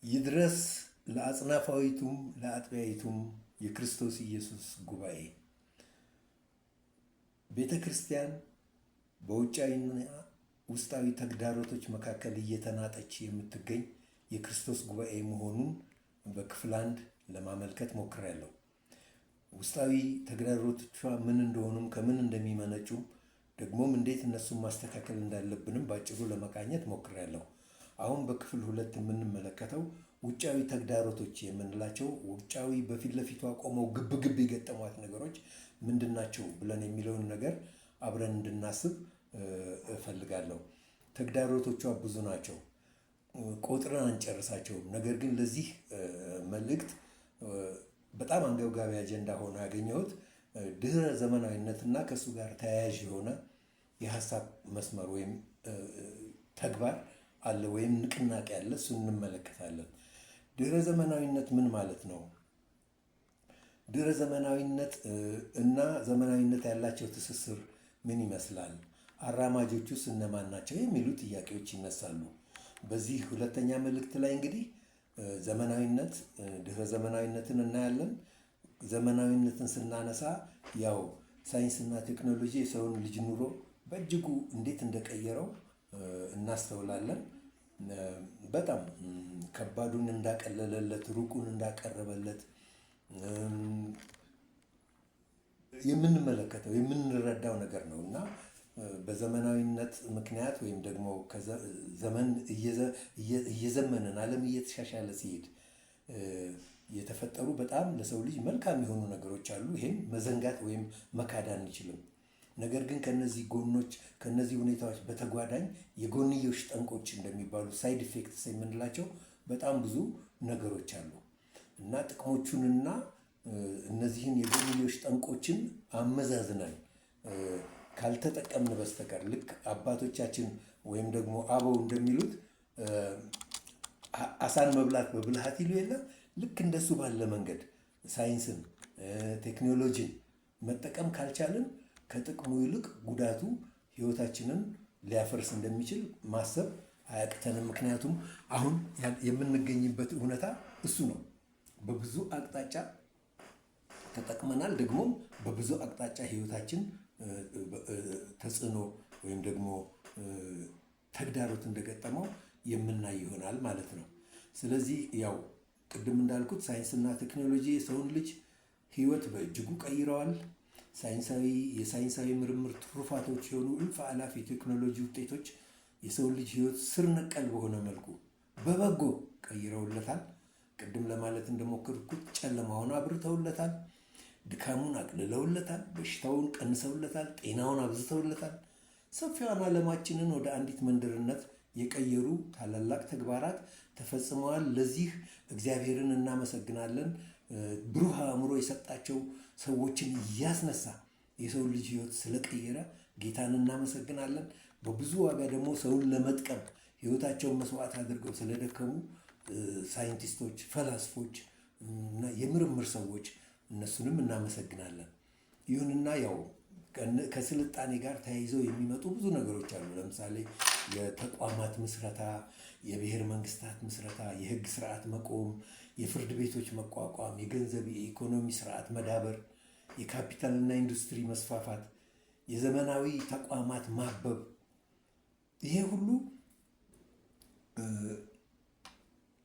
ይድረስ ለአጽናፋዊቱም ለአጥቢያዊቱም የክርስቶስ ኢየሱስ ጉባኤ። ቤተ ክርስቲያን በውጫዊና ውስጣዊ ተግዳሮቶች መካከል እየተናጠች የምትገኝ የክርስቶስ ጉባኤ መሆኑን በክፍል አንድ ለማመልከት ሞክሬያለሁ። ውስጣዊ ተግዳሮቶቿ ምን እንደሆኑም፣ ከምን እንደሚመነጩም፣ ደግሞም እንዴት እነሱን ማስተካከል እንዳለብንም በአጭሩ ለመቃኘት ሞክሬያለሁ። አሁን በክፍል ሁለት የምንመለከተው ውጫዊ ተግዳሮቶች የምንላቸው፣ ውጫዊ በፊት ለፊቷ ቆመው ግብ ግብ የገጠሟት ነገሮች ምንድን ናቸው ብለን የሚለውን ነገር አብረን እንድናስብ እፈልጋለሁ። ተግዳሮቶቿ ብዙ ናቸው፣ ቆጥረን አንጨርሳቸውም። ነገር ግን ለዚህ መልእክት በጣም አንገብጋቢ አጀንዳ ሆኖ ያገኘሁት ድህረ ዘመናዊነትና ከእሱ ጋር ተያያዥ የሆነ የሀሳብ መስመር ወይም ተግባር አለ ወይም ንቅናቄ አለ። እሱን እንመለከታለን። ድህረ ዘመናዊነት ምን ማለት ነው? ድህረ ዘመናዊነት እና ዘመናዊነት ያላቸው ትስስር ምን ይመስላል? አራማጆቹስ እነማን ናቸው? የሚሉ ጥያቄዎች ይነሳሉ። በዚህ ሁለተኛ መልእክት ላይ እንግዲህ ዘመናዊነት፣ ድህረ ዘመናዊነትን እናያለን። ዘመናዊነትን ስናነሳ ያው ሳይንስና ቴክኖሎጂ የሰውን ልጅ ኑሮ በእጅጉ እንዴት እንደቀየረው እናስተውላለን። በጣም ከባዱን እንዳቀለለለት፣ ሩቁን እንዳቀረበለት የምንመለከተው፣ የምንረዳው ነገር ነው። እና በዘመናዊነት ምክንያት ወይም ደግሞ ዘመን እየዘመንን ዓለም እየተሻሻለ ሲሄድ የተፈጠሩ በጣም ለሰው ልጅ መልካም የሆኑ ነገሮች አሉ። ይሄን መዘንጋት ወይም መካድ አንችልም። ነገር ግን ከነዚህ ጎኖች፣ ከነዚህ ሁኔታዎች በተጓዳኝ የጎንዮሽ ጠንቆች እንደሚባሉ side effects የምንላቸው በጣም ብዙ ነገሮች አሉ። እና ጥቅሞቹንና እነዚህን የጎንዮሽ ጠንቆችን አመዛዝነን ካልተጠቀምን በስተቀር፣ ልክ አባቶቻችን ወይም ደግሞ አበው እንደሚሉት አሳን መብላት በብልሃት ይሉ የለ፣ ልክ እንደሱ ባለ መንገድ ሳይንስን፣ ቴክኖሎጂን መጠቀም ካልቻልን ከጥቅሙ ይልቅ ጉዳቱ ህይወታችንን ሊያፈርስ እንደሚችል ማሰብ አያቅተንም። ምክንያቱም አሁን የምንገኝበት እውነታ እሱ ነው። በብዙ አቅጣጫ ተጠቅመናል። ደግሞም በብዙ አቅጣጫ ህይወታችን ተጽዕኖ ወይም ደግሞ ተግዳሮት እንደገጠመው የምናይ ይሆናል ማለት ነው። ስለዚህ ያው ቅድም እንዳልኩት ሳይንስና ቴክኖሎጂ የሰውን ልጅ ህይወት በእጅጉ ቀይረዋል። የሳይንሳዊ ምርምር ትሩፋቶች የሆኑ እልፍ አላፍ የቴክኖሎጂ ውጤቶች የሰውን ልጅ ህይወት ስር ነቀል በሆነ መልኩ በበጎ ቀይረውለታል። ቅድም ለማለት እንደሞከርኩት ጨለማውን አብርተውለታል፣ ድካሙን አቅልለውለታል፣ በሽታውን ቀንሰውለታል፣ ጤናውን አብዝተውለታል። ሰፊዋን ዓለማችንን ወደ አንዲት መንደርነት የቀየሩ ታላላቅ ተግባራት ተፈጽመዋል። ለዚህ እግዚአብሔርን እናመሰግናለን። ብሩህ አእምሮ የሰጣቸው ሰዎችን እያስነሳ የሰው ልጅ ህይወት ስለቀየረ ጌታን እናመሰግናለን። በብዙ ዋጋ ደግሞ ሰውን ለመጥቀም ህይወታቸውን መስዋዕት አድርገው ስለደከሙ ሳይንቲስቶች፣ ፈላስፎች እና የምርምር ሰዎች እነሱንም እናመሰግናለን። ይሁንና ያው ከስልጣኔ ጋር ተያይዘው የሚመጡ ብዙ ነገሮች አሉ። ለምሳሌ የተቋማት ምስረታ፣ የብሔር መንግስታት ምስረታ፣ የህግ ስርዓት መቆም፣ የፍርድ ቤቶች መቋቋም፣ የገንዘብ የኢኮኖሚ ስርዓት መዳበር፣ የካፒታልና ኢንዱስትሪ መስፋፋት፣ የዘመናዊ ተቋማት ማበብ፣ ይሄ ሁሉ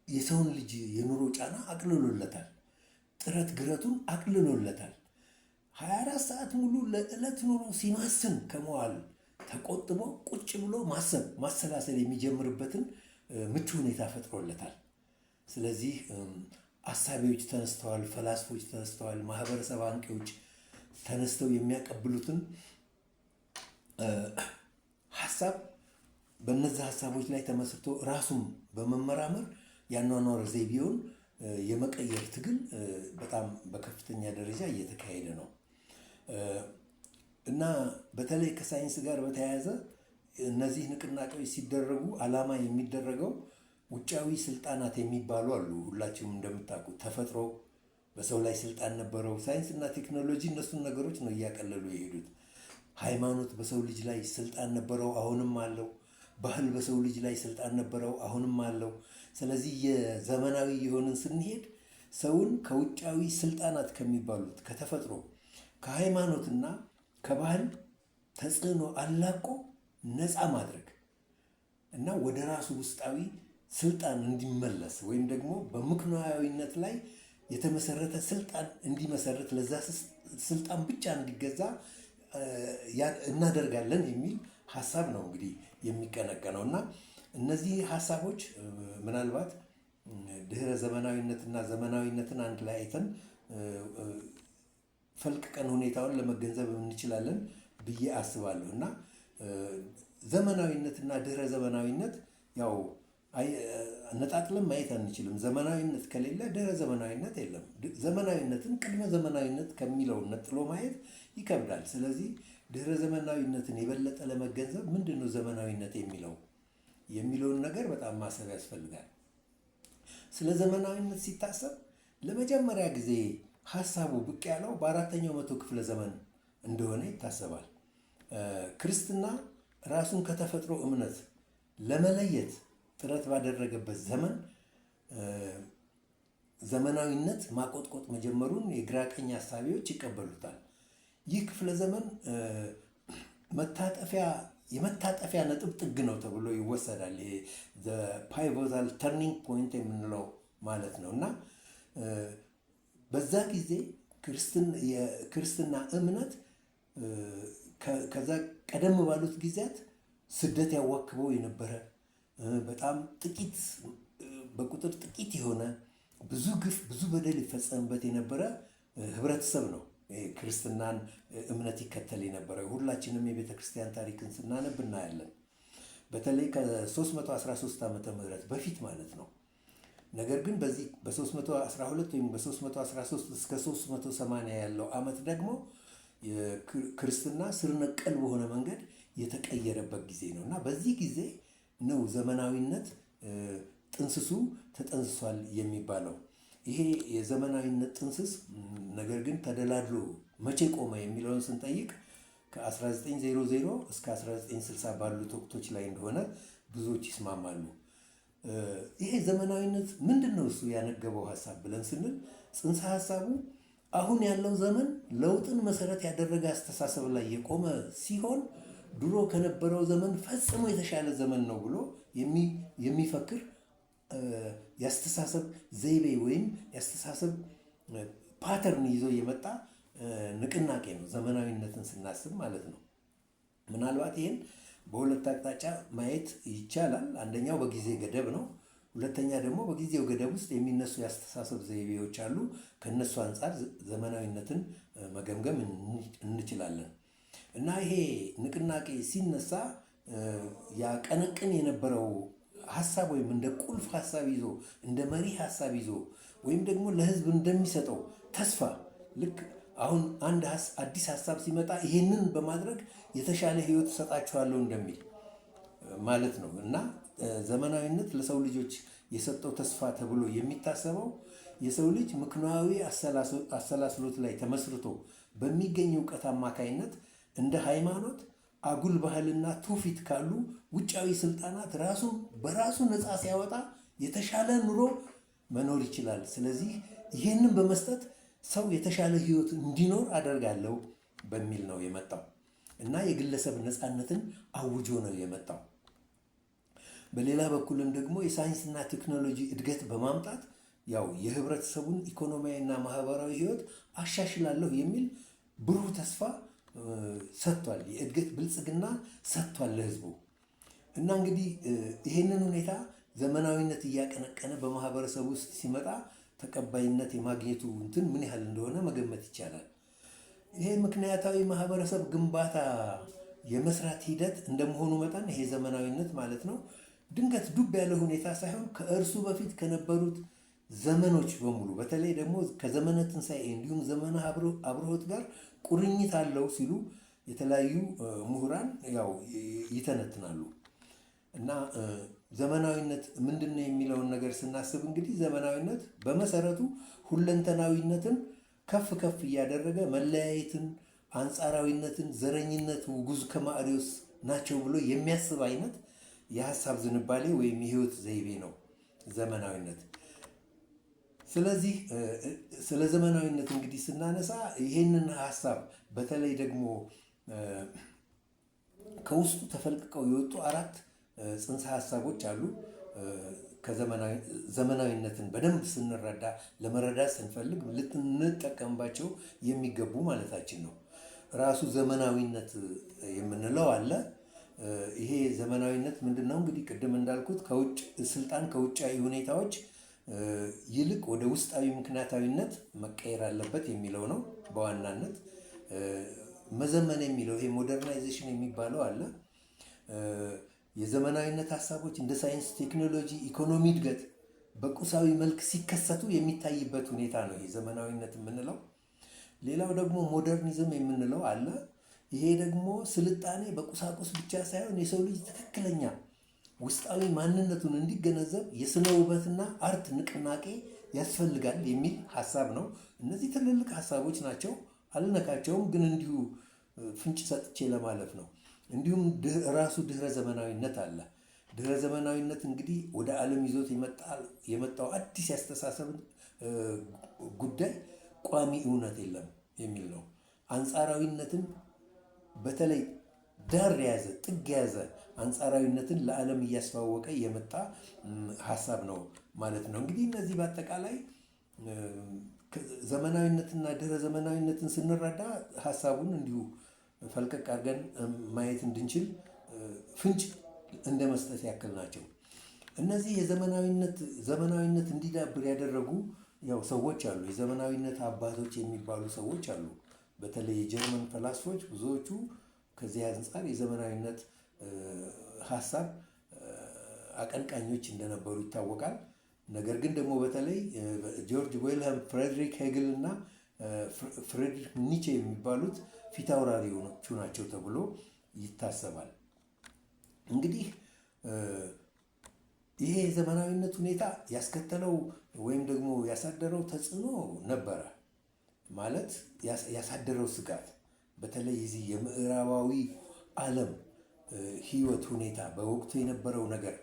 የሰውን ልጅ የኑሮ ጫና አቅልሎለታል። ጥረት ግረቱን አቅልሎለታል። 24 ሰዓት ሙሉ ለዕለት ኑሮ ሲማስን ከመዋል ተቆጥቦ ቁጭ ብሎ ማሰብ፣ ማሰላሰል የሚጀምርበትን ምቹ ሁኔታ ፈጥሮለታል። ስለዚህ አሳቢዎች ተነስተዋል፣ ፈላስፎች ተነስተዋል፣ ማህበረሰብ አንቂዎች ተነስተው የሚያቀብሉትን ሀሳብ፣ በእነዚህ ሀሳቦች ላይ ተመስርቶ ራሱን በመመራመር የአኗኗር ዘይቤውን የመቀየር ትግል በጣም በከፍተኛ ደረጃ እየተካሄደ ነው። እና በተለይ ከሳይንስ ጋር በተያያዘ እነዚህ ንቅናቄዎች ሲደረጉ ዓላማ የሚደረገው ውጫዊ ስልጣናት የሚባሉ አሉ። ሁላችሁም እንደምታውቁት ተፈጥሮ በሰው ላይ ስልጣን ነበረው። ሳይንስና ቴክኖሎጂ እነሱን ነገሮች ነው እያቀለሉ የሄዱት። ሃይማኖት በሰው ልጅ ላይ ስልጣን ነበረው፣ አሁንም አለው። ባህል በሰው ልጅ ላይ ስልጣን ነበረው፣ አሁንም አለው። ስለዚህ የዘመናዊ የሆንን ስንሄድ ሰውን ከውጫዊ ስልጣናት ከሚባሉት ከተፈጥሮ፣ ከሃይማኖትና ከባህል ተጽዕኖ አላቆ ነፃ ማድረግ እና ወደ ራሱ ውስጣዊ ስልጣን እንዲመለስ ወይም ደግሞ በምክንያዊነት ላይ የተመሰረተ ስልጣን እንዲመሰረት፣ ለዛ ስልጣን ብቻ እንዲገዛ እናደርጋለን የሚል ሀሳብ ነው እንግዲህ የሚቀነቀነው። እና እነዚህ ሀሳቦች ምናልባት ድህረ ዘመናዊነትና ዘመናዊነትን አንድ ላይ አይተን ፈልቅቀን ሁኔታውን ለመገንዘብ እንችላለን ብዬ አስባለሁ። እና ዘመናዊነትና ድህረ ዘመናዊነት ያው ነጣጥለን ማየት አንችልም። ዘመናዊነት ከሌለ ድህረ ዘመናዊነት የለም። ዘመናዊነትን ቅድመ ዘመናዊነት ከሚለው ነጥሎ ማየት ይከብዳል። ስለዚህ ድህረ ዘመናዊነትን የበለጠ ለመገንዘብ ምንድነው ዘመናዊነት የሚለውን ነገር በጣም ማሰብ ያስፈልጋል። ስለ ዘመናዊነት ሲታሰብ ለመጀመሪያ ጊዜ ሀሳቡ ብቅ ያለው በ4ኛው መቶ ክፍለ ዘመን እንደሆነ ይታሰባል። ክርስትና ራሱን ከተፈጥሮ እምነት ለመለየት ጥረት ባደረገበት ዘመን ዘመናዊነት ማቆጥቆጥ መጀመሩን የግራ ቀኝ ሀሳቢዎች ይቀበሉታል። ይህ ክፍለ ዘመን የመታጠፊያ ነጥብ ጥግ ነው ተብሎ ይወሰዳል። ይሄ the pivotal turning point የምንለው ማለት ነው። እና በዛ ጊዜ የክርስትና እምነት ከዛ ቀደም ባሉት ጊዜያት ስደት ያዋክበው የነበረ፣ በጣም ጥቂት፣ በቁጥር ጥቂት የሆነ፣ ብዙ ግፍ፣ ብዙ በደል ይፈጸምበት የነበረ ህብረተሰብ ነው። ክርስትናን እምነት ይከተል የነበረ ሁላችንም የቤተክርስቲያን ታሪክን ስናነብ እናያለን። በተለይ ከ313 ዓመተ ምህረት በፊት ማለት ነው። ነገር ግን በዚህ በ312 ወይም በ313 እስከ 380 ያለው ዓመት ደግሞ ክርስትና ስር ነቀል በሆነ መንገድ የተቀየረበት ጊዜ ነው። እና በዚህ ጊዜ ነው ዘመናዊነት ጥንስሱ ተጠንስሷል የሚባለው። ይሄ የዘመናዊነት ጥንስስ ነገር ግን ተደላድሎ መቼ ቆመ የሚለውን ስንጠይቅ ከ1900 እስከ 1960 ባሉት ወቅቶች ላይ እንደሆነ ብዙዎች ይስማማሉ። ይሄ ዘመናዊነት ምንድነው እሱ ያነገበው ሀሳብ ብለን ስንል ጽንሰ ሀሳቡ አሁን ያለው ዘመን ለውጥን መሰረት ያደረገ አስተሳሰብ ላይ የቆመ ሲሆን ድሮ ከነበረው ዘመን ፈጽሞ የተሻለ ዘመን ነው ብሎ የሚፈክር የአስተሳሰብ ዘይቤ ወይም የአስተሳሰብ pattern ይዞ የመጣ ንቅናቄ ነው፣ ዘመናዊነትን ስናስብ ማለት ነው። ምናልባት ይሄን በሁለት አቅጣጫ ማየት ይቻላል። አንደኛው በጊዜ ገደብ ነው። ሁለተኛ ደግሞ በጊዜው ገደብ ውስጥ የሚነሱ የአስተሳሰብ ዘይቤዎች አሉ። ከነሱ አንፃር ዘመናዊነትን መገምገም እንችላለን። እና ይሄ ንቅናቄ ሲነሳ ያቀነቅን የነበረው ሀሳብ ወይም እንደ ቁልፍ ሀሳብ ይዞ፣ እንደ መሪ ሀሳብ ይዞ ወይም ደግሞ ለህዝብ እንደሚሰጠው ተስፋ፣ ልክ አሁን አንድ አዲስ ሀሳብ ሲመጣ ይሄንን በማድረግ የተሻለ ህይወት እሰጣችኋለሁ እንደሚል ማለት ነው። እና ዘመናዊነት ለሰው ልጆች የሰጠው ተስፋ ተብሎ የሚታሰበው የሰው ልጅ ምክንያዊ አሰላስሎት ላይ ተመስርቶ በሚገኝ እውቀት አማካይነት እንደ ሃይማኖት፣ አጉል ባህልና ትውፊት ካሉ ውጫዊ ስልጣናት ራሱን በራሱ ነፃ ሲያወጣ የተሻለ ኑሮ መኖር ይችላል። ስለዚህ ይሄንን በመስጠት ሰው የተሻለ ህይወት እንዲኖር አደርጋለሁ በሚል ነው የመጣው። እና የግለሰብ ነፃነትን አውጆ ነው የመጣው። በሌላ በኩልም ደግሞ የሳይንስና ቴክኖሎጂ እድገት በማምጣት ያው የህብረተሰቡን ኢኮኖሚያዊና ማህበራዊ ህይወት አሻሽላለሁ የሚል ብሩህ ተስፋ ሰጥቷል። የእድገት ብልጽግና ሰጥቷል ለህዝቡ። እና እንግዲህ ይሄንን ሁኔታ ዘመናዊነት እያቀነቀነ በማህበረሰቡ ውስጥ ሲመጣ ተቀባይነት የማግኘቱ እንትን ምን ያህል እንደሆነ መገመት ይቻላል። ይሄ ምክንያታዊ ማህበረሰብ ግንባታ የመስራት ሂደት እንደመሆኑ መጠን ይሄ ዘመናዊነት ማለት ነው ድንገት ዱብ ያለ ሁኔታ ሳይሆን ከእርሱ በፊት ከነበሩት ዘመኖች በሙሉ፣ በተለይ ደግሞ ከዘመነ ትንሣኤ እንዲሁም ዘመነ አብርሆት ጋር ቁርኝት አለው ሲሉ የተለያዩ ምሁራን ያው ይተነትናሉ። እና ዘመናዊነት ምንድነው የሚለውን ነገር ስናስብ እንግዲህ ዘመናዊነት በመሰረቱ ሁለንተናዊነትን ከፍ ከፍ እያደረገ መለያየትን፣ አንጻራዊነትን፣ ዘረኝነት ውጉዝ ከማሪዎስ ናቸው ብሎ የሚያስብ አይነት የሀሳብ ዝንባሌ ወይም የህይወት ዘይቤ ነው ዘመናዊነት። ስለዚህ ስለ ዘመናዊነት እንግዲህ ስናነሳ ይሄንን ሀሳብ በተለይ ደግሞ ከውስጡ ተፈልቅቀው የወጡ አራት ጽንሰ ሀሳቦች አሉ። ዘመናዊነትን በደንብ ስንረዳ፣ ለመረዳት ስንፈልግ ልንጠቀምባቸው የሚገቡ ማለታችን ነው። ራሱ ዘመናዊነት የምንለው አለ። ይሄ ዘመናዊነት ምንድነው? እንግዲህ ቅድም እንዳልኩት ከውጭ ስልጣን ከውጫዊ ሁኔታዎች ይልቅ ወደ ውስጣዊ ምክንያታዊነት መቀየር አለበት የሚለው ነው። በዋናነት መዘመን የሚለው ይሄ modernization የሚባለው አለ። የዘመናዊነት ሀሳቦች እንደ ሳይንስ፣ ቴክኖሎጂ፣ ኢኮኖሚ እድገት በቁሳዊ መልክ ሲከሰቱ የሚታይበት ሁኔታ ነው ይሄ ዘመናዊነት የምንለው። ሌላው ደግሞ modernism የምንለው አለ። ይሄ ደግሞ ስልጣኔ በቁሳቁስ ብቻ ሳይሆን የሰው ልጅ ትክክለኛ ውስጣዊ ማንነቱን እንዲገነዘብ የስነ ውበትና art ንቅናቄ ያስፈልጋል የሚል ሀሳብ ነው። እነዚህ ትልልቅ ሀሳቦች ናቸው። አልነካቸውም፣ ግን እንዲሁ ፍንጭ ሰጥቼ ለማለፍ ነው። እንዲሁም ራሱ ድህረ ዘመናዊነት አለ። ድህረ ዘመናዊነት እንግዲህ ወደ ዓለም ይዞት የመጣው አዲስ ያስተሳሰብ ጉዳይ ቋሚ እውነት የለም የሚል ነው። አንጻራዊነትን በተለይ ዳር የያዘ፣ ጥግ የያዘ አንጻራዊነትን ለዓለም እያስተዋወቀ የመጣ ሀሳብ ነው ማለት ነው። እንግዲህ እነዚህ በአጠቃላይ ዘመናዊነትና ድህረ ዘመናዊነትን ስንረዳ ሀሳቡን እንዲሁ ፈልቀቅ አድርገን ማየት እንድንችል ፍንጭ እንደ መስጠት ያክል ናቸው። እነዚህ ዘመናዊነት እንዲዳብር ያደረጉ ያው ሰዎች አሉ። የዘመናዊነት አባቶች የሚባሉ ሰዎች አሉ። በተለይ የጀርመን ፈላስፎች ብዙዎቹ ከዚህ አንፃር የዘመናዊነት ሀሳብ አቀንቃኞች እንደነበሩ ይታወቃል። ነገር ግን ደግሞ በተለይ ጆርጅ ዊልሄልም ፍሬድሪክ ሄግል እና ፍሬድሪክ ኒቼ የሚባሉት ፊት አውራሪዎቹ ናቸው ተብሎ ይታሰባል። እንግዲህ ይሄ የዘመናዊነት ሁኔታ ያስከተለው ወይም ደግሞ ያሳደረው ተጽዕኖ ነበረ። ማለት ያሳደረው ስጋት በተለይ የዚህ የምዕራባዊ ዓለም ህይወት ሁኔታ በወቅቱ የነበረው ነገር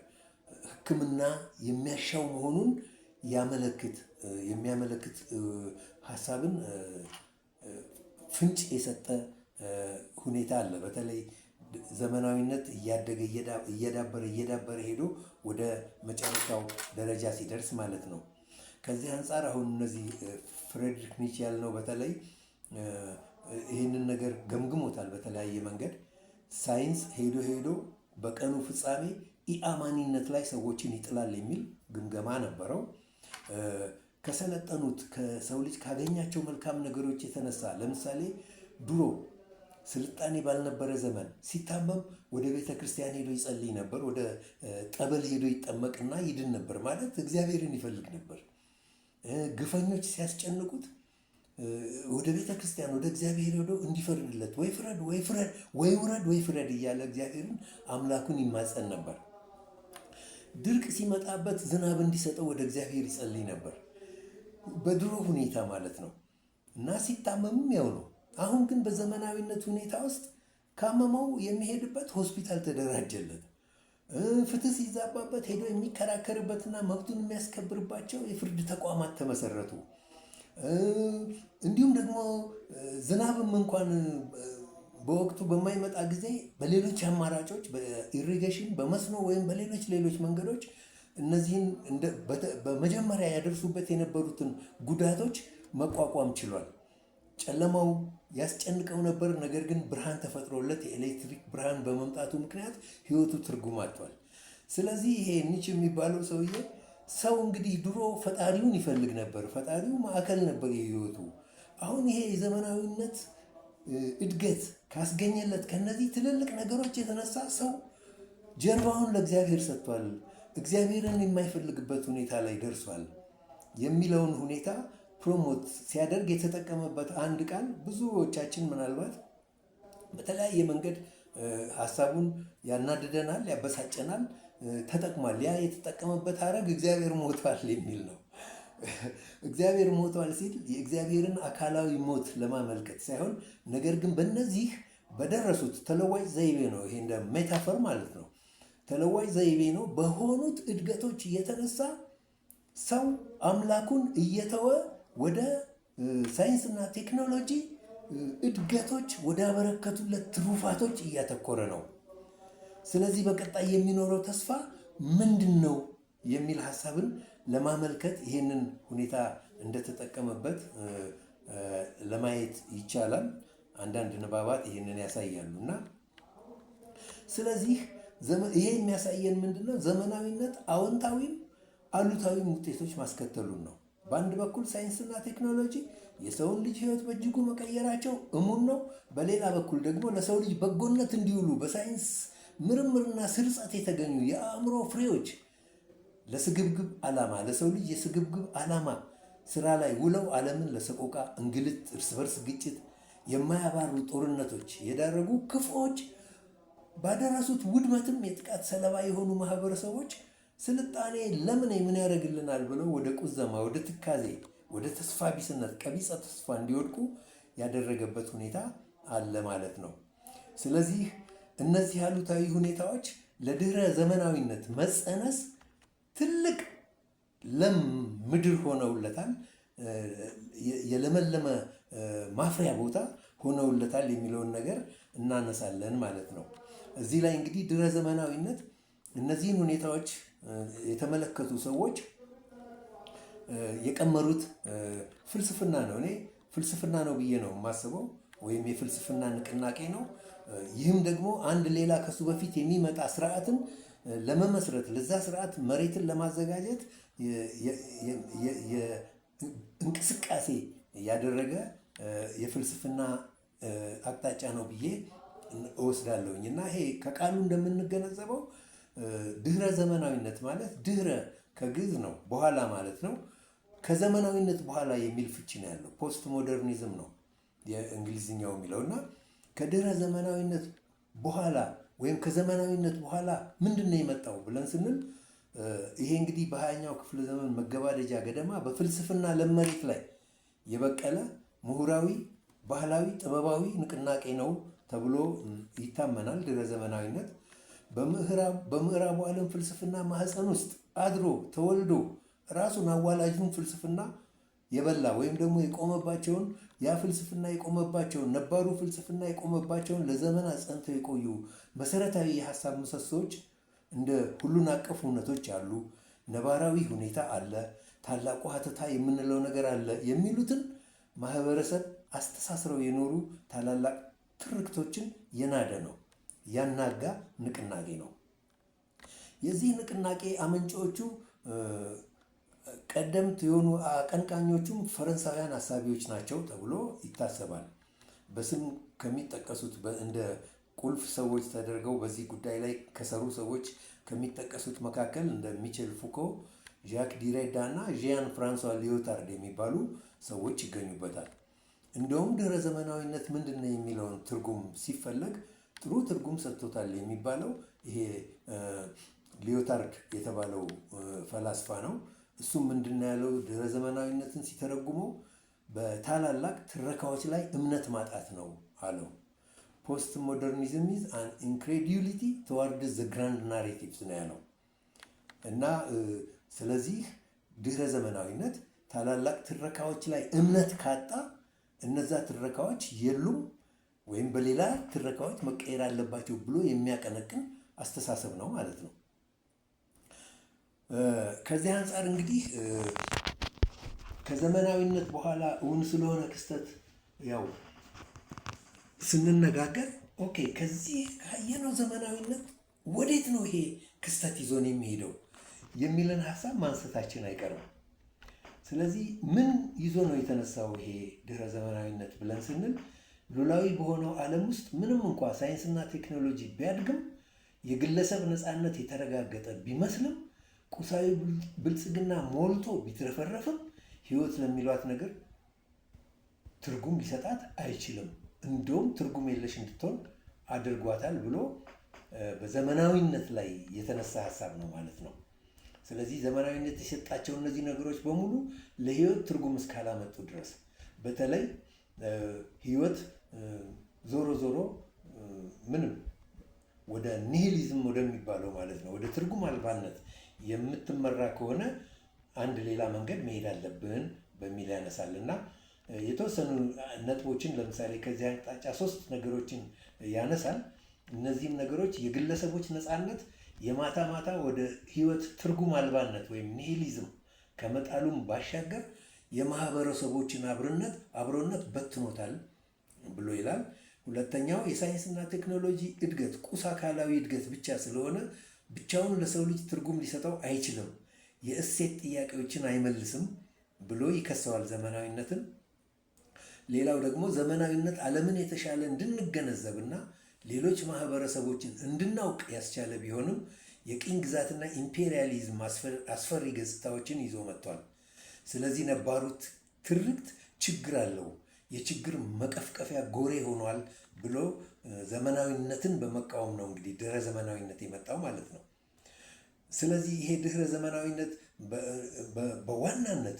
ሕክምና የሚያሻው መሆኑን የሚያመለክት ሀሳብን ፍንጭ የሰጠ ሁኔታ አለ። በተለይ ዘመናዊነት እያደገ እየዳበረ እየዳበረ ሄዶ ወደ መጨረሻው ደረጃ ሲደርስ ማለት ነው። ከዚህ አንፃር አሁን እነዚህ ፍሬድሪክ ኒቼ ያልነው በተለይ ይህንን ነገር ገምግሞታል በተለያየ መንገድ። ሳይንስ ሄዶ ሄዶ በቀኑ ፍጻሜ ኢአማኒነት ላይ ሰዎችን ይጥላል የሚል ግምገማ ነበረው። ከሰለጠኑት ከሰው ልጅ ካገኛቸው መልካም ነገሮች የተነሳ ለምሳሌ ድሮ ስልጣኔ ባልነበረ ዘመን ሲታመም ወደ ቤተ ክርስቲያን ሄዶ ይጸልይ ነበር። ወደ ጠበል ሄዶ ይጠመቅና ይድን ነበር። ማለት እግዚአብሔርን ይፈልግ ነበር። ግፈኞች ሲያስጨንቁት ወደ ቤተ ክርስቲያን ወደ እግዚአብሔር ሄዶ እንዲፈርድለት ወይ ፍረድ ወይ ፍረድ ወይ ውረድ ወይ ፍረድ እያለ እግዚአብሔርን አምላኩን ይማጸን ነበር። ድርቅ ሲመጣበት ዝናብ እንዲሰጠው ወደ እግዚአብሔር ይጸልይ ነበር። በድሮ ሁኔታ ማለት ነው። እና ሲታመምም ያው ነው። አሁን ግን በዘመናዊነት ሁኔታ ውስጥ ካመመው የሚሄድበት ሆስፒታል ተደራጀለት። ፍትህ ሲዛባበት ሄዶ የሚከራከርበትና መብቱን የሚያስከብርባቸው የፍርድ ተቋማት ተመሰረቱ። እንዲሁም ደግሞ ዝናብም እንኳን በወቅቱ በማይመጣ ጊዜ በሌሎች አማራጮች በ irrigation፣ በመስኖ ወይም በሌሎች ሌሎች መንገዶች እነዚህን በመጀመሪያ ያደርሱበት የነበሩትን ጉዳቶች መቋቋም ችሏል። ጨለማው ያስጨንቀው ነበር። ነገር ግን ብርሃን ተፈጥሮለት የኤሌክትሪክ ብርሃን በመምጣቱ ምክንያት ህይወቱ ትርጉም አጥቷል። ስለዚህ ይሄ ኒቼ የሚባለው ሰውዬ ሰው እንግዲህ ድሮ ፈጣሪውን ይፈልግ ነበር። ፈጣሪው ማዕከል ነበር የህይወቱ። አሁን ይሄ የዘመናዊነት እድገት ካስገኘለት ከነዚህ ትልልቅ ነገሮች የተነሳ ሰው ጀርባውን ለእግዚአብሔር ሰጥቷል፣ እግዚአብሔርን የማይፈልግበት ሁኔታ ላይ ደርሷል የሚለውን ሁኔታ promote ሲያደርግ የተጠቀመበት አንድ ቃል ብዙዎቻችን ምናልባት በተለያየ መንገድ ሀሳቡን ያናድደናል፣ ያበሳጨናል፣ ተጠቅሟል። ያ የተጠቀመበት ሐረግ እግዚአብሔር ሞቷል የሚል ነው። እግዚአብሔር ሞቷል ሲል የእግዚአብሔርን አካላዊ ሞት ለማመልከት ሳይሆን ነገር ግን በእነዚህ በደረሱት ተለዋጭ ዘይቤ ነው። ይሄ እንደ metaphor ማለት ነው። ተለዋጭ ዘይቤ ነው። በሆኑት እድገቶች የተነሳ ሰው አምላኩን እየተወ ወደ ሳይንስና ቴክኖሎጂ እድገቶች ወዳበረከቱለት ትሩፋቶች እያተኮረ ነው። ስለዚህ በቀጣይ የሚኖረው ተስፋ ምንድን ነው የሚል ሀሳብን ለማመልከት ይህንን ሁኔታ እንደተጠቀመበት ለማየት ይቻላል። አንዳንድ ንባባት ይህንን ያሳያሉ። እና ስለዚህ ይሄ የሚያሳየን ምንድን ነው? ዘመናዊነት አዎንታዊም አሉታዊም ውጤቶች ማስከተሉን ነው። በአንድ በኩል ሳይንስና ቴክኖሎጂ የሰውን ልጅ ሕይወት በእጅጉ መቀየራቸው እሙን ነው። በሌላ በኩል ደግሞ ለሰው ልጅ በጎነት እንዲውሉ በሳይንስ ምርምርና ስርጸት የተገኙ የአእምሮ ፍሬዎች ለስግብግብ ዓላማ፣ ለሰው ልጅ የስግብግብ ዓላማ ስራ ላይ ውለው ዓለምን ለሰቆቃ፣ እንግልት፣ እርስ በርስ ግጭት፣ የማያባሩ ጦርነቶች የዳረጉ ክፉዎች ባደረሱት ውድመትም የጥቃት ሰለባ የሆኑ ማህበረሰቦች ስልጣኔ ለምን ምን ያደርግልናል ብለው ወደ ቁዘማ፣ ወደ ትካዜ፣ ወደ ተስፋ ቢስነት፣ ቀቢጸ ተስፋ እንዲወድቁ ያደረገበት ሁኔታ አለ ማለት ነው። ስለዚህ እነዚህ አሉታዊ ሁኔታዎች ለድህረ ዘመናዊነት መጸነስ ትልቅ ለም ምድር ሆነውለታል፣ የለመለመ ማፍሪያ ቦታ ሆነውለታል የሚለውን ነገር እናነሳለን ማለት ነው። እዚህ ላይ እንግዲህ ድህረ ዘመናዊነት እነዚህን ሁኔታዎች የተመለከቱ ሰዎች የቀመሩት ፍልስፍና ነው። እኔ ፍልስፍና ነው ብዬ ነው የማስበው፣ ወይም የፍልስፍና ንቅናቄ ነው። ይህም ደግሞ አንድ ሌላ ከሱ በፊት የሚመጣ ስርዓትን ለመመስረት፣ ለዛ ስርዓት መሬትን ለማዘጋጀት እንቅስቃሴ ያደረገ የፍልስፍና አቅጣጫ ነው ብዬ እወስዳለሁኝ። እና ይሄ ከቃሉ እንደምንገነዘበው ድህረ ዘመናዊነት ማለት ድህረ ከግዕዝ ነው፣ በኋላ ማለት ነው። ከዘመናዊነት በኋላ የሚል ፍቺ ነው ያለው። Post modernism ነው የእንግሊዝኛው የሚለው። እና ከድህረ ዘመናዊነት በኋላ ወይም ከዘመናዊነት በኋላ ምንድን ነው የመጣው ብለን ስንል፣ ይሄ እንግዲህ በ20ኛው ክፍለ ዘመን መገባደጃ ገደማ በፍልስፍና ለም መሬት ላይ የበቀለ ምሁራዊ፣ ባህላዊ፣ ጥበባዊ ንቅናቄ ነው ተብሎ ይታመናል። ድህረ ዘመናዊነት በምዕራቡ ዓለም ፍልስፍና ማህፀን ውስጥ አድሮ ተወልዶ ራሱን አዋላጁን ፍልስፍና የበላ ወይም ደግሞ የቆመባቸውን፣ ያ ፍልስፍና የቆመባቸውን፣ ነባሩ ፍልስፍና የቆመባቸውን ለዘመናት ጸንተው የቆዩ መሰረታዊ የሀሳብ ምሰሶዎች እንደ ሁሉን አቀፍ እውነቶች አሉ፣ ነባራዊ ሁኔታ አለ፣ ታላቁ ሀተታ የምንለው ነገር አለ የሚሉትን ማህበረሰብ አስተሳስረው የኖሩ ታላላቅ ትርክቶችን የናደ ነው፣ ያናጋ ንቅናቄ ነው። የዚህ ንቅናቄ አመንጪዎቹ፣ ቀደምት የሆኑ አቀንቃኞቹም ፈረንሳውያን አሳቢዎች ናቸው ተብሎ ይታሰባል። በስም ከሚጠቀሱት፣ እንደ ቁልፍ ሰዎች ተደርገው በዚህ ጉዳይ ላይ ከሰሩ ሰዎች ከሚጠቀሱት መካከል እንደ ሚቼል ፉኮ፣ ዣክ ዲሬዳ እና ዣን ፍራንሷ ሊዮታርድ የሚባሉ ሰዎች ይገኙበታል። እንደውም ድህረ ዘመናዊነት ምንድን ነው የሚለውን ትርጉም ሲፈለግ ጥሩ ትርጉም ሰጥቶታል የሚባለው ይሄ ሊዮታርድ የተባለው ፈላስፋ ነው። እሱም ምንድን ነው ያለው? ድህረ ዘመናዊነትን ሲተረጉመው በታላላቅ ትረካዎች ላይ እምነት ማጣት ነው አለው። "Post modernism is an incredulity towards the grand narratives" ነው ያለው። እና ስለዚህ ድህረ ዘመናዊነት ታላላቅ ትረካዎች ላይ እምነት ካጣ፣ እነዛ ትረካዎች የሉም ወይም በሌላ ትረካዎች መቀየር አለባቸው ብሎ የሚያቀነቅን አስተሳሰብ ነው ማለት ነው። ከዚህ አንጻር እንግዲህ ከዘመናዊነት በኋላ እውን ስለሆነ ክስተት ያው ስንነጋገር፣ okay፣ ከዚህ ካየነው ዘመናዊነት ወዴት ነው ይሄ ክስተት ይዞን የሚሄደው የሚልን ሀሳብ ማንሳታችን አይቀርም። ስለዚህ ምን ይዞ ነው የተነሳው ይሄ ድህረ ዘመናዊነት ብለን ስንል፣ ሉላዊ በሆነው ዓለም ውስጥ ምንም እንኳ ሳይንስና ቴክኖሎጂ ቢያድግም፣ የግለሰብ ነፃነት የተረጋገጠ ቢመስልም፣ ቁሳዊ ብልጽግና ሞልቶ ቢትረፈረፍም ሕይወት ለሚሏት ነገር ትርጉም ሊሰጣት አይችልም። እንደውም ትርጉም የለሽ እንድትሆን አድርጓታል ብሎ በዘመናዊነት ላይ የተነሳ ሀሳብ ነው ማለት ነው። ስለዚህ ዘመናዊነት የሰጣቸው እነዚህ ነገሮች በሙሉ ለሕይወት ትርጉም እስካላመጡ ድረስ፣ በተለይ ሕይወት ዞሮ ዞሮ ምንም ወደ nihilism ወደሚባለው ማለት ነው፣ ወደ ትርጉም አልባነት የምትመራ ከሆነ አንድ ሌላ መንገድ መሄድ አለብን በሚል ያነሳል። እና የተወሰኑ ነጥቦችን፣ ለምሳሌ ከዚህ አቅጣጫ ሶስት ነገሮችን ያነሳል። እነዚህም ነገሮች የግለሰቦች ነፃነት የማታ ማታ ወደ ህይወት ትርጉም አልባነት ወይም nihilism ከመጣሉም ባሻገር የማህበረሰቦችን አብሮነት በትኖታል ብሎ ይላል። ሁለተኛው የሳይንስና ቴክኖሎጂ እድገት ቁስ አካላዊ እድገት ብቻ ስለሆነ ብቻውን ለሰው ልጅ ትርጉም ሊሰጠው አይችልም፣ የእሴት ጥያቄዎችን አይመልስም ብሎ ይከሰዋል ዘመናዊነትን። ሌላው ደግሞ ዘመናዊነት ዓለምን የተሻለ እንድንገነዘብና ሌሎች ማህበረሰቦችን እንድናውቅ ያስቻለ ቢሆንም የቅኝ ግዛትና ኢምፔሪያሊዝም አስፈሪ ገጽታዎችን ይዞ መጥቷል። ስለዚህ ነባሩ ትርክት ችግር አለው፣ የችግር መቀፍቀፊያ ጎሬ ሆኗል ብሎ ዘመናዊነትን በመቃወም ነው እንግዲህ ድህረ ዘመናዊነት የመጣው ማለት ነው። ስለዚህ ይሄ ድህረ ዘመናዊነት በዋናነት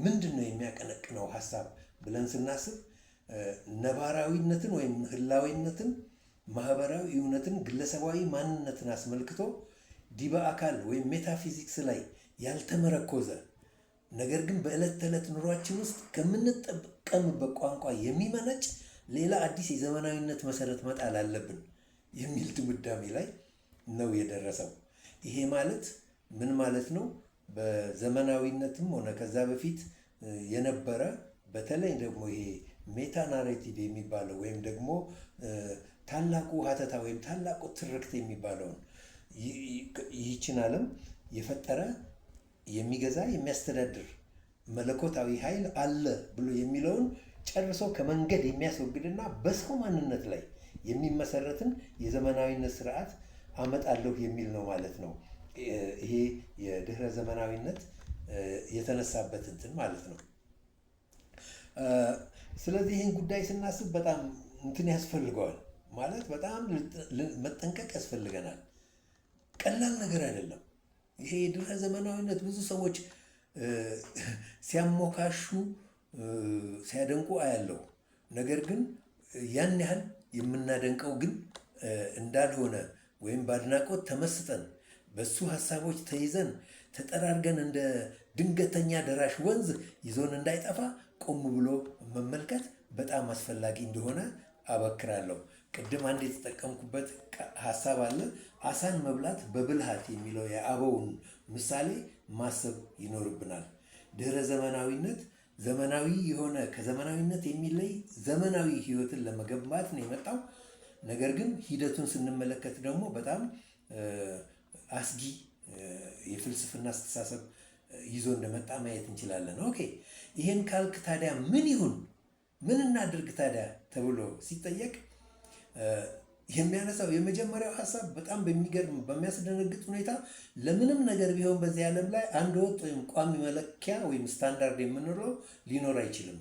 ምንድን ነው የሚያቀነቅነው ሀሳብ ብለን ስናስብ ነባራዊነትን ወይም ህላዊነትን፣ ማህበራዊ እውነትን፣ ግለሰባዊ ማንነትን አስመልክቶ ዲበ አካል ወይም ሜታፊዚክስ ላይ ያልተመረኮዘ፣ ነገር ግን በዕለት ተዕለት ኑሯችን ውስጥ ከምንጠቀምበት ቋንቋ የሚመነጭ ሌላ አዲስ የዘመናዊነት መሰረት መጣል አለብን የሚል ድምዳሜ ላይ ነው የደረሰው። ይሄ ማለት ምን ማለት ነው? በዘመናዊነትም ሆነ ከዛ በፊት የነበረ፣ በተለይ ደግሞ ይሄ meta narrative የሚባለው ወይም ደግሞ ታላቁ ሀተታ ወይም ታላቁ ትርክት የሚባለውን፣ ይህችን ዓለም የፈጠረ፣ የሚገዛ፣ የሚያስተዳድር መለኮታዊ ኃይል አለ ብሎ የሚለውን ጨርሶ ከመንገድ የሚያስወግድና በሰው ማንነት ላይ የሚመሰረትን የዘመናዊነት ስርዓት አመጣለሁ የሚል ነው ማለት ነው። ይሄ የድህረ ዘመናዊነት የተነሳበት እንትን ማለት ነው። ስለዚህ ይህን ጉዳይ ስናስብ በጣም እንትን ያስፈልገዋል፣ ማለት በጣም መጠንቀቅ ያስፈልገናል። ቀላል ነገር አይደለም። ይሄ የድህረ ዘመናዊነት ብዙ ሰዎች ሲያሞካሹ፣ ሲያደንቁ አያለሁ። ነገር ግን ያን ያህል የምናደንቀው ግን እንዳልሆነ ወይም በአድናቆት ተመስጠን፣ በሱ ሀሳቦች ተይዘን፣ ተጠራርገን እንደ ድንገተኛ ደራሽ ወንዝ ይዞን እንዳይጠፋ ቆም ብሎ መመልከት በጣም አስፈላጊ እንደሆነ አበክራለሁ። ቅድም አንድ የተጠቀምኩበት ሀሳብ አለ። አሳን መብላት በብልሃት የሚለው የአበውን ምሳሌ ማሰብ ይኖርብናል። ድህረ ዘመናዊነት ዘመናዊ የሆነ፣ ከዘመናዊነት የሚለይ ዘመናዊ ህይወትን ለመገንባት ነው የመጣው። ነገር ግን ሂደቱን ስንመለከት ደግሞ በጣም አስጊ የፍልስፍና አስተሳሰብ ይዞ እንደመጣ ማየት እንችላለን። Okay፣ ይሄን ካልክ ታዲያ ምን ይሁን፣ ምን እናድርግ ታዲያ ተብሎ ሲጠየቅ የሚያነሳው የመጀመሪያው ሀሳብ በጣም በሚገርም፣ በሚያስደነግጥ ሁኔታ ለምንም ነገር ቢሆን በዚህ ዓለም ላይ አንድ ወጥ ወይም ቋሚ መለኪያ ወይም ስታንዳርድ የምንለው ሊኖር አይችልም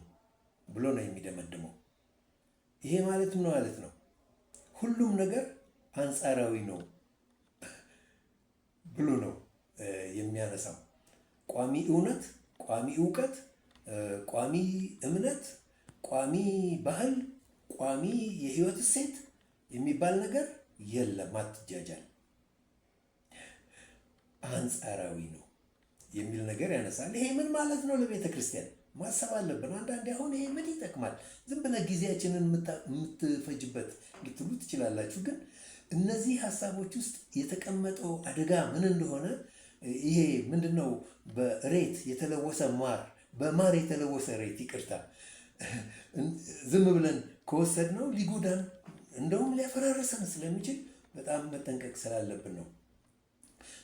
ብሎ ነው የሚደመድመው። ይሄ ማለት ምን ማለት ነው? ሁሉም ነገር አንጻራዊ ነው ብሎ ነው የሚያነሳው። ቋሚ እውነት፣ ቋሚ እውቀት፣ ቋሚ እምነት፣ ቋሚ ባህል፣ ቋሚ የህይወት እሴት የሚባል ነገር የለም። አትጃጃል፣ አንጻራዊ ነው የሚል ነገር ያነሳል። ይሄ ምን ማለት ነው? ለቤተ ክርስቲያን ማሰብ አለብን። አንዳንዴ አሁን ይሄ ምን ይጠቅማል፣ ዝም ብለህ ጊዜያችንን የምትፈጅበት ልትሉ ትችላላችሁ። ግን እነዚህ ሀሳቦች ውስጥ የተቀመጠው አደጋ ምን እንደሆነ፣ ይሄ ምንድነው? በሬት የተለወሰ ማር፣ በማር የተለወሰ ሬት፣ ይቅርታ፣ ዝም ብለን ከወሰድነው ሊጎዳን፣ እንደውም ሊያፈራርሰን ስለሚችል በጣም መጠንቀቅ ስላለብን ነው።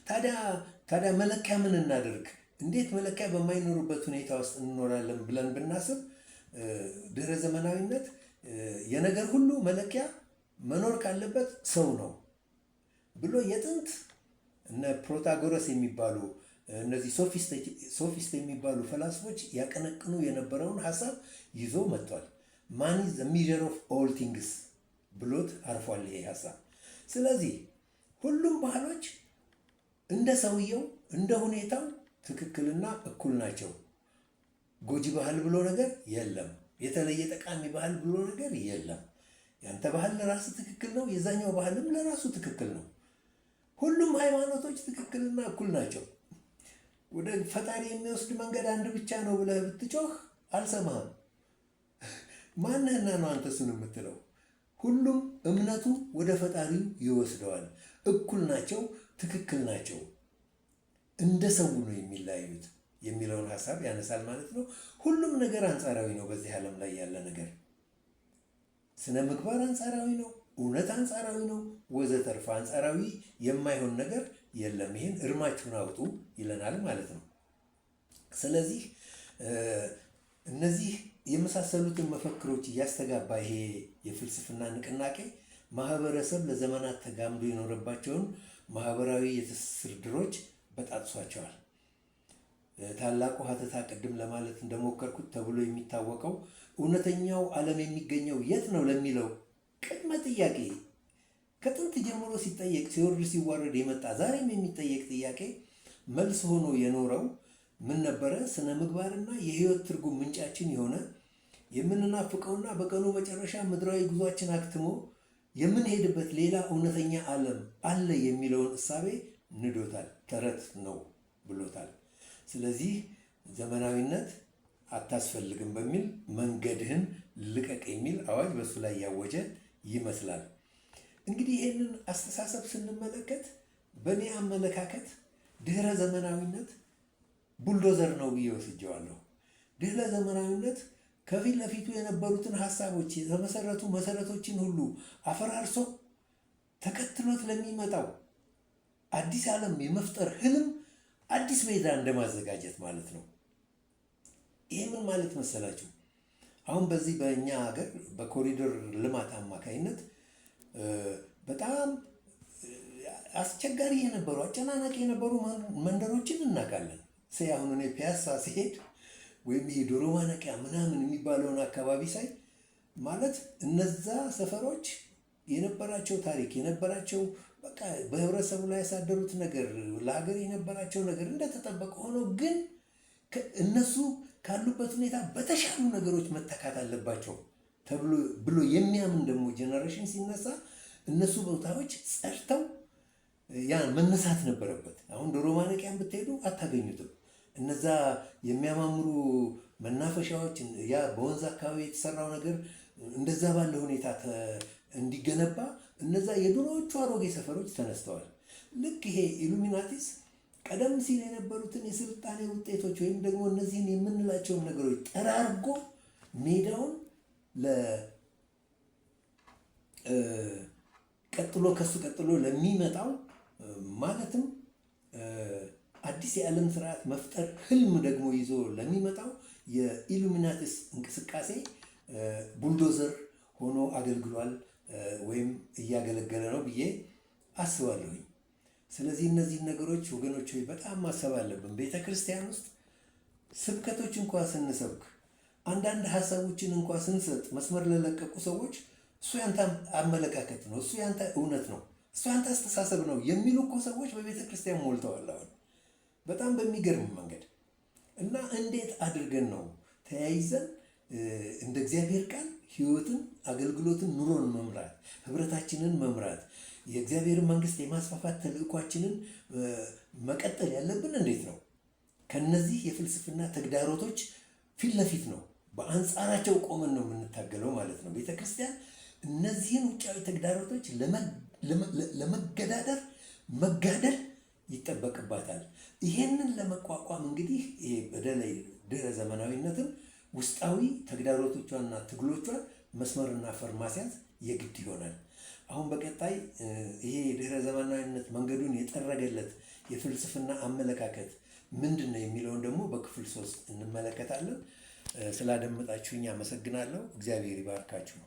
ታዲያ መለኪያ ምን እናደርግ? እንዴት መለኪያ በማይኖሩበት ሁኔታ ውስጥ እንኖራለን ብለን ብናስብ ድህረ ዘመናዊነት የነገር ሁሉ መለኪያ መኖር ካለበት ሰው ነው ብሎ የጥንት እነ ፕሮታጎረስ የሚባሉ፣ እነዚህ ሶፊስት የሚባሉ ፈላስፎች ያቀነቅኑ የነበረውን ሀሳብ ይዞ መጥቷል። "Man is the measure of all things" ብሎት አርፏል ይሄ ሀሳብ። ስለዚህ ሁሉም ባህሎች እንደ ሰውየው፣ እንደ ሁኔታው ትክክልና እኩል ናቸው። ጎጂ ባህል ብሎ ነገር የለም። የተለየ ጠቃሚ ባህል ብሎ ነገር የለም። ያንተ ባህል ለራሱ ትክክል ነው፣ የዛኛው ባህልም ለራሱ ትክክል ነው። ሁሉም ሃይማኖቶች ትክክልና እኩል ናቸው። ወደ ፈጣሪ የሚወስድ መንገድ አንድ ብቻ ነው ብለህ ብትጮህ አልሰማህም። ማነህና ነው አንተ እሱን የምትለው? ሁሉም እምነቱ ወደ ፈጣሪው ይወስደዋል። እኩል ናቸው፣ ትክክል ናቸው። እንደ ሰው ነው የሚለያዩት የሚለውን ሀሳብ ያነሳል ማለት ነው። ሁሉም ነገር አንጻራዊ ነው። በዚህ ዓለም ላይ ያለ ነገር ስነ ምግባር አንጻራዊ ነው፣ እውነት አንጻራዊ ነው፣ ወዘተርፈ አንጻራዊ የማይሆን ነገር የለም። ይህን እርማችሁን አውጡ ይለናል ማለት ነው። ስለዚህ እነዚህ የመሳሰሉትን መፈክሮች እያስተጋባ ይሄ የፍልስፍና ንቅናቄ ማህበረሰብ ለዘመናት ተጋምዶ የኖረባቸውን ማህበራዊ የትስስር ድሮች በጣጥሷቸዋል። ታላቁ ሀተታ ቅድም ለማለት እንደሞከርኩት ተብሎ የሚታወቀው እውነተኛው ዓለም የሚገኘው የት ነው ለሚለው ቅድመ ጥያቄ ከጥንት ጀምሮ ሲጠየቅ ሲወርድ ሲዋረድ የመጣ ዛሬም የሚጠየቅ ጥያቄ መልስ ሆኖ የኖረው ምን ነበረ? ስነ ምግባርና የህይወት ትርጉም ምንጫችን የሆነ የምንናፍቀውና በቀኑ መጨረሻ ምድራዊ ጉዟችን አክትሞ የምንሄድበት ሌላ እውነተኛ ዓለም አለ የሚለውን እሳቤ ንዶታል። ተረት ነው ብሎታል። ስለዚህ ዘመናዊነት አታስፈልግም በሚል መንገድህን ልቀቅ የሚል አዋጅ በሱ ላይ ያወጀ ይመስላል። እንግዲህ ይህንን አስተሳሰብ ስንመለከት በእኔ አመለካከት ድህረ ዘመናዊነት ቡልዶዘር ነው ብዬ ወስጄዋለሁ። ድህረ ዘመናዊነት ከፊት ለፊቱ የነበሩትን ሀሳቦች የተመሰረቱ መሰረቶችን ሁሉ አፈራርሶ ተከትሎት ለሚመጣው አዲስ ዓለም የመፍጠር ህልም አዲስ ሜዳ እንደማዘጋጀት ማለት ነው። ይህ ምን ማለት መሰላችሁ? አሁን በዚህ በእኛ ሀገር በኮሪደር ልማት አማካይነት በጣም አስቸጋሪ የነበሩ አጨናናቂ የነበሩ መንደሮችን እናውቃለን። አሁን እኔ ፒያሳ ሲሄድ ወይም ይሄ ዶሮ ማነቂያ ምናምን የሚባለውን አካባቢ ሳይ ማለት እነዛ ሰፈሮች የነበራቸው ታሪክ የነበራቸው በቃ በህብረተሰቡ ላይ ያሳደሩት ነገር ለሀገር የነበራቸው ነገር እንደተጠበቀ ሆኖ ግን እነሱ ካሉበት ሁኔታ በተሻሉ ነገሮች መተካት አለባቸው ተብሎ ብሎ የሚያምን ደግሞ generation ሲነሳ እነሱ ቦታዎች ጸድተው ያ መነሳት ነበረበት። አሁን ዶሮ ማነቂያን ብትሄዱ አታገኙትም። እነዛ የሚያማምሩ መናፈሻዎች ያ በወንዝ አካባቢ የተሰራው ነገር እንደዛ ባለ ሁኔታ እንዲገነባ እነዛ የድሮዎቹ አሮጌ ሰፈሮች ተነስተዋል። ልክ ይሄ ኢሉሚናቲስ ቀደም ሲል የነበሩትን የስልጣኔ ውጤቶች ወይም ደግሞ እነዚህን የምንላቸውን ነገሮች ጠራርጎ ሜዳውን ቀጥሎ ከሱ ቀጥሎ ለሚመጣው ማለትም አዲስ የዓለም ስርዓት መፍጠር ህልም ደግሞ ይዞ ለሚመጣው የኢሉሚናቲስ እንቅስቃሴ ቡልዶዘር ሆኖ አገልግሏል ወይም እያገለገለ ነው ብዬ አስባለሁኝ። ስለዚህ እነዚህን ነገሮች ወገኖች ሆይ በጣም ማሰብ አለብን። ቤተ ክርስቲያን ውስጥ ስብከቶች እንኳ ስንሰብክ አንዳንድ ሀሳቦችን እንኳ ስንሰጥ መስመር ለለቀቁ ሰዎች እሱ ያንተ አመለካከት ነው፣ እሱ ያንተ እውነት ነው፣ እሱ ያንተ አስተሳሰብ ነው የሚሉ እኮ ሰዎች በቤተ ክርስቲያን ሞልተዋል አሁን በጣም በሚገርም መንገድ። እና እንዴት አድርገን ነው ተያይዘን እንደ እግዚአብሔር ቃል ህይወትን፣ አገልግሎትን፣ ኑሮን መምራት፣ ህብረታችንን መምራት፣ የእግዚአብሔርን መንግስት የማስፋፋት ተልዕኳችንን መቀጠል ያለብን እንዴት ነው? ከነዚህ የፍልስፍና ተግዳሮቶች ፊት ለፊት ነው፣ በአንጻራቸው ቆመን ነው የምንታገለው ማለት ነው። ቤተክርስቲያን እነዚህን ውጫዊ ተግዳሮቶች ለመገዳደር መጋደል ይጠበቅባታል። ይሄንን ለመቋቋም እንግዲህ ይሄ በተለይ ድህረ ዘመናዊነትን ውስጣዊ ተግዳሮቶቿንና ትግሎቿን መስመርና ፈር ማስያዝ የግድ ይሆናል። አሁን በቀጣይ ይሄ የድህረ ዘመናዊነት መንገዱን የጠረገለት የፍልስፍና አመለካከት ምንድን ነው የሚለውን ደግሞ በክፍል 3 እንመለከታለን። ስላደመጣችሁኝ አመሰግናለሁ። እግዚአብሔር ይባርካችሁ።